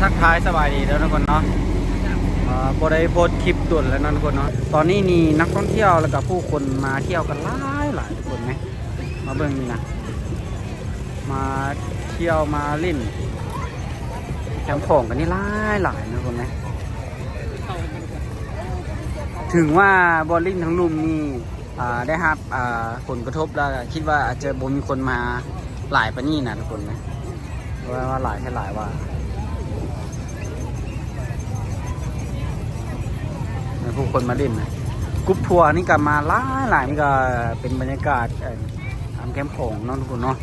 ທັກທາຍສະບາຍດີເດີທຸກຄົນເນາະ. ເອີ ບໍ່ໄດ້ໂພສຄລິບດົນແລ້ວເນາະທຸກຄົນເນາະ. ຕອນນີ້ນີ້ນັກທ່ອງທ່ຽວ ແລ້ວກໍຜູ້ຄົນມາທ່ຽວກັນຫຼາຍໆ ທຸກຄົນເນາະ. ມາເບິ່ງນີ້ນະ ມາທ່ຽວມາຫຼິ້ນແຄມຂອງກັນນີ້ຫຼາຍໆ ທຸກຄົນເນາະ. ເຖິງວ່າບ່ອນຫຼິ້ນທາງລຸ່ມນີ້ ອ່າ ໄດ້ຮັບ ອ່າ ຜົນກະທົບ ແລ້ວກໍຄິດວ່າອາດຈະບໍ່ມີຄົນມາຫຼາຍປານນີ້ນະທຸກຄົນນະ. ເພາະວ່າຫຼາຍແທ້ຫຼາຍວ່າ ມີຜູ້ຄົນມາຫຼິ້ນນະ. ກຸ່ມທົວນີ້ກໍມາຫຼາຍໆ ນີ້ກໍເປັນບັນຍາກາດ ເອີ ຕາມແຄມຂອງເນາະທຸກຄົນເນາະ.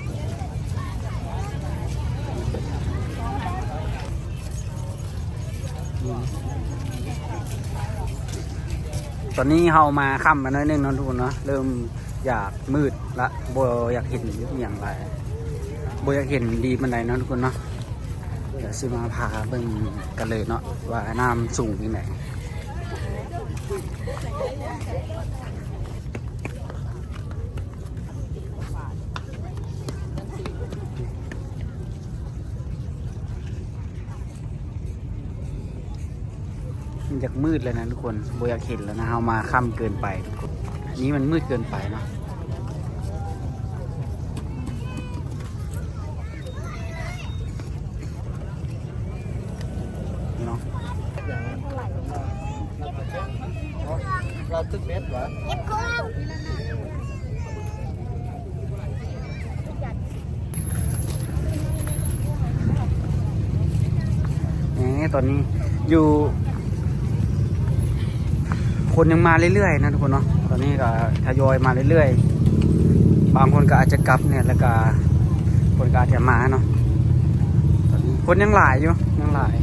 ຕອນນີ້ເຮົາມາຄ່ຳມາໜ້ອຍໜຶ່ງເນາະທຸກຄົນເນາະ, ເລີ່ມຢາກມືດລະ ບໍ່ຢາກເຫັນອີ່ຫຍັງຫຼາຍ ບໍ່ຢາກເຫັນດີປານໃດເນາະທຸກຄົນເນາະ. ດຽວຊິມາພາເບິ່ງກັນເລີຍເນາະ ວ່ານ້ຳສູງຈັ່ງໃດ. ມັນຢາກມືດແລ້ວນະທຸກຄົນ ບໍ່ຢາກເຫັນແລ້ວນະ. ເຮົາມາຄ່ຳເກີນໄປທຸກຄົນ ນີ້ມັນມືດເກີນໄປເນາະ. ເນາະ ລາວຕຶກເບັດຫວາ? ນີ້ຕອນນີ້ຢູ່ ຄົນຍັງມາເລື້ອຍໆ ນະທຸກຄົນເນາະ. ຕອນນີ້ກໍທະຍອຍມາເລື້ອຍໆ ບາງຄົນກໍອາດຈະກັບແດ່ ແລ້ວກໍຄົນກໍອາດຈະມາເນາະ. ຕອນນີ້ຄົນຍັງຫຼາຍຢູ່ ຍັງຫຼາຍ.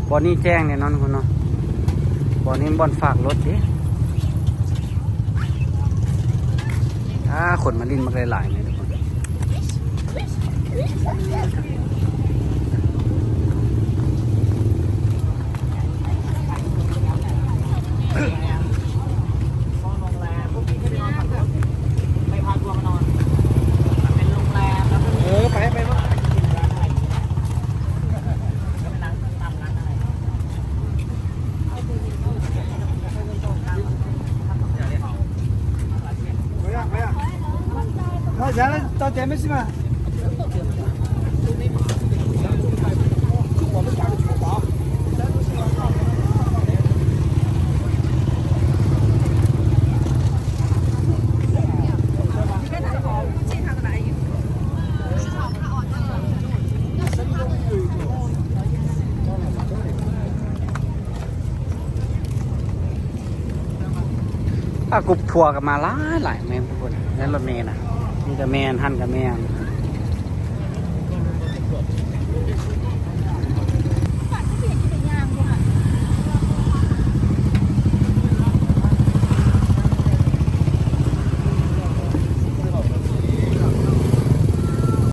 ບ່ອນນີ້ແຈ້ງແນ່ນອນທຸກຄົນເນາະ ບ່ອນນີ້ບ່ອນຝາກລົດເດ້. ອ່າ ຄົນມາຫຼິ້ນບັກຫຼາຍໆ ນີ້ທຸກຄົນ. ອ່າ ກຸ່ມທົວກໍມາຫຼາຍໆ ແມ່ນທຸກຄົນ ໃນລົດເມນະ ນີ້ກໍແມ່ນ ຫັ້ນກໍແມ່ນ.